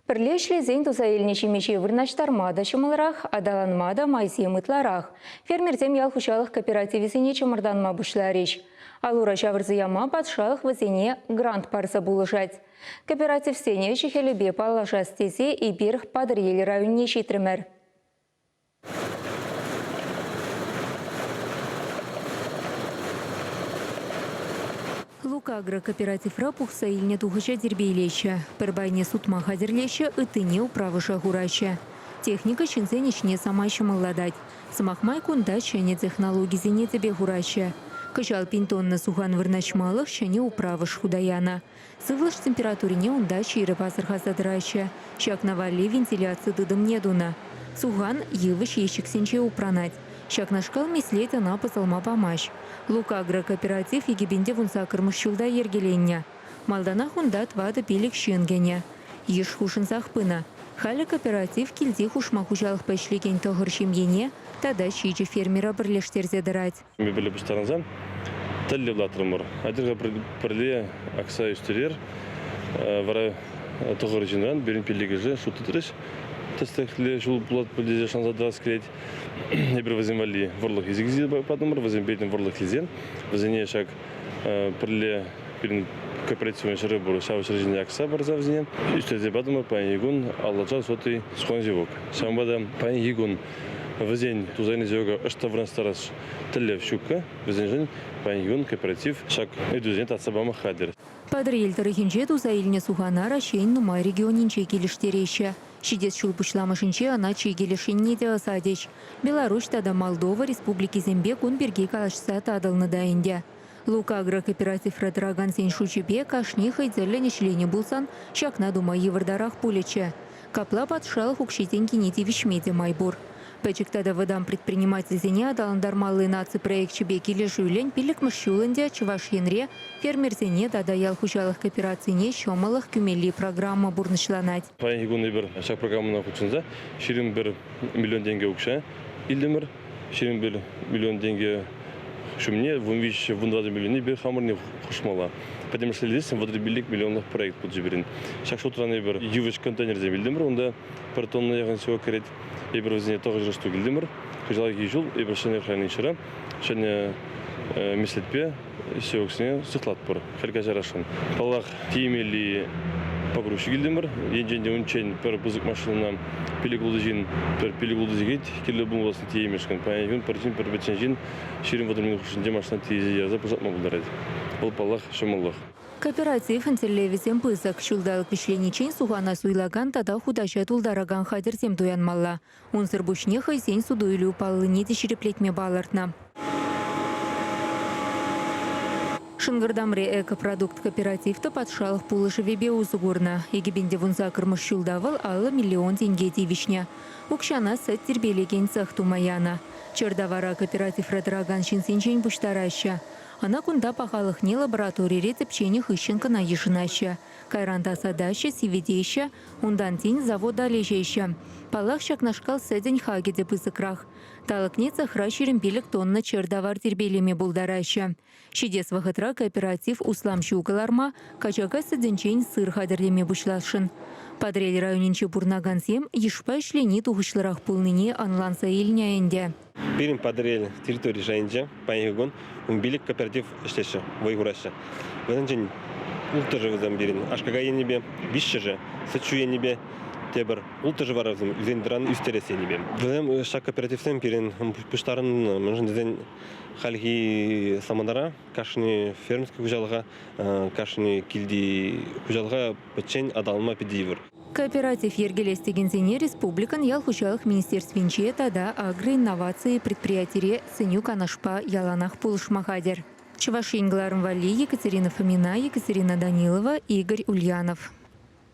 Пӗрле ӗҫлесен туса илнӗ ҫимӗҫе вырнаҫтарма та ҫӑмӑлрах, аталанма та майсем ытларах. Фермерсем ял хуҫалӑх кооперативӗсене чӑмӑртанма пуҫларӗҫ. Ал-ура ҫавӑрса яма патшалӑх вӗсене грант парса пулӑшать. Кооперативсен ӗҫӗ-хӗлӗпе паллашас тесе эпир Патӑрьел районне ҫитрӗмӗр. Лук-Агро кооперативра пухса илнӗ тухӑҫа тирпейлеҫҫӗ. Пӗр пайне сутма хатӗрлеҫҫӗ, ыттине управӑша хураҫҫӗ. Техника ҫынсен ӗҫне самай ҫӑмӑллатать. Сӑмах май, кунта ҫӗнӗ технологисене тӗпе хураҫҫӗ. Кӑҫал пин тонна сухан вырнаҫмалӑх ҫӗнӗ управӑш хута янӑ. Сывлӑш температурине унта ҫирӗп асӑрхаса тӑраҫҫӗ. Ҫакна валли вентиляци тытӑмне тунӑ. Сухан йывӑҫ ещӗксенче упранать. Ҫакнашкал меслет ӑна пӑсӑлма памасть. Лук-Агро кооператив 2018-мӗш ҫулта йӗркеленнӗ. Малтанах унта тӑватӑ-пилӗк ҫын кӗнӗ. Йыш хушӑнсах пынӑ. Халӗ кооператив килти хушма хуҫалӑхпа ӗҫлекен тӑхӑр ҫемьене тата ҫичӗ фермера пӗрлештерсе тӑрать. Пӗрле пуҫтарӑнсан тӗллев лартрӑмӑр. Атьӑр-ха пӗрле акса ӳстерер. Вара тӑхӑр ҫынран пирӗн пиллӗкӗшӗ шут тытрӗҫ. Тӗслӗхлӗ ҫул пулать тесе шанса тӑрас килет. Эпир вӗсем валли вӑрлӑх илсе килсе патӑмӑр. Вӗсем пиртен вӑрлӑх илсен вӗсене ҫак пӗрле пирӗн кооперативӑн ҫӗрӗ пур. Ҫав ҫӗр ҫине акса парса вӗсене ӳстерсе патӑмӑр. Паянхи кун аллача сотый сухан ҫывӑх. Ҫавӑнпа та паянхи кун Вӗсен туса илнӗ севока ӑҫта вырнаҫтарас тӗллев ҫуккӑ. Вӗсеншӗн паянхи кун кооператив ҫак ыйтусене татса пама хатӗр. Патӑрьел тӑрӑхӗнче туса илнӗ сухана Раҫҫейӗн нумай регионӗнче килӗштереҫҫӗ. Ҫитес ҫул пуҫламӑшӗнче ӑна чикӗ леш енне те ӑсатӗҫ. Беларуҫ тата Молдова республикисемпе кун пирки калаҫса татӑлнӑ та ӗнтӗ. Лук-Агро кооперативра тӑракансен шучӗпе кашни хӑй тӗллӗн ӗҫленӗ пулсан ҫакна тума йывӑртарах пулӗччӗ. Капла патшалӑх укҫи-тенкине тивӗҫме те май пур. Пӗчӗк тата вӑтам предпринимательсене аталантармалли наци проекчӗпе килӗшӳллӗн пиллӗкмӗш ҫул ӗнтӗ Чӑваш Енре фермерсене тата ял хуҫалӑх кооперацине ҫӑмӑллӑх кӳмелли программа пурнӑҫланать. Паянхи кун эпир ҫак программӑна хутшӑнса 21 миллион тенкӗ укҫа илтӗмӗр. 21 миллион тенкӗ ҫумне 13 14 миллионне эпир хамӑрне хушмалла. Пӗтӗмӗшле илсен 35 миллионлӑх проект пулчӗ пирӗн. Ҫак шутран эпир йывӑҫ контейнерсем илтӗмӗр, унта пӗр тонна яхӑн севок кӗрет. Эпир вӗсене тӑхӑр штук илтӗмӗр. Кӑҫалхи ҫул эпир ҫӗнӗ хранилищӗре ҫӗнӗ меслетпе севоксене сыхлатпӑр, хӗл каҫарасшӑн. Паллах, тиемелли погрузчик илтӗмӗр. Енчен те унччен пӗр пысӑк машинӑна пилӗк-ултӑ ҫын, пӗр пилӗк-ултӑ сехет кирлӗ пулмасан тиемешкӗн. Паянхи кун пӗр ҫын, пӗр пӗччен ҫын 20-30 минут хушшинче машина тиесе ярса пушатма пултарать. Вӑл, паллах, ҫӑмӑллӑх. Кооперативӑн тӗллевӗсем пысӑк. Ҫулталӑк вӗҫлениччен сухана суйлакан тата хутаҫа тултаракан хатӗрсем туянмалла. Унсӑр пуҫне хӑйсен суту-илӳ паллине те ҫирӗплетме палӑртнӑ. Шӑнкӑртамри Экопродукт кооператив та патшалӑх пулӑшӑвӗпе усӑ курнӑ. 2018-мӗш ҫулта вӑл 50 миллион тенке тивӗҫнӗ. Укҫана сӗт тирпейлекен цех тума янӑ. Чӗр тавара кооперативра тӑракан ҫынсенчен пуҫтараҫҫӗ. Ӑна кунта пахалӑхне лабораторире тӗпченӗ хыҫҫӑн кӑна йышӑнаҫҫӗ. Кайран тасатаҫҫӗ, сивӗтеҫҫӗ, унтан тин завода леҫеҫҫӗ. Паллах, ҫакнашкал сӗтӗн хакӗ те пысӑкрах. Талӑкне цехра 25 тонна чӗр тавар тирпейлеме пултараҫҫӗ. Ҫитес вӑхӑтра кооператив услам ҫу кӑларма, качака сӗтӗнчен сыр хатӗрлеме пуҫласшӑн. Патӑрьел районӗнче пурӑнакансем йышпа ӗҫлени тухӑҫлӑрах пулнине ӑнланса илнӗ ӗнтӗ. Пирӗн Патӑрьел территори шайӗнче паянхи кун 15 кооператив ӗҫлеҫҫӗ, вӑй хураҫҫӗ. Вӗсенчен улттӑшӗ вӗсем пирӗн аш-какай енӗпе, виҫҫӗшӗ сӗт-ҫу енӗпе, тепӗр улттӑшӗ вара вӗсем ӳсен-тӑран ӳстерес енӗпе. Вӗсем ҫак кооперативсем пирӗн пуҫтарӑннӑ, мӗншӗн тесен хальхи самантара кашни фермерский хуҫалӑха, кашни килти хуҫалӑха пӗччен аталанма питӗ йывӑр. Кооператив йӗркелес текенсене республикӑн ял хуҫалӑх министерствинче тата Агроинновации предприятире сӗнӳ-канашпа яланах пулӑшма хатӗр. Чӑваш Ен кӑларӑм валли Екатерина Фомина, Екатерина Данилова, Игорь Ульянов.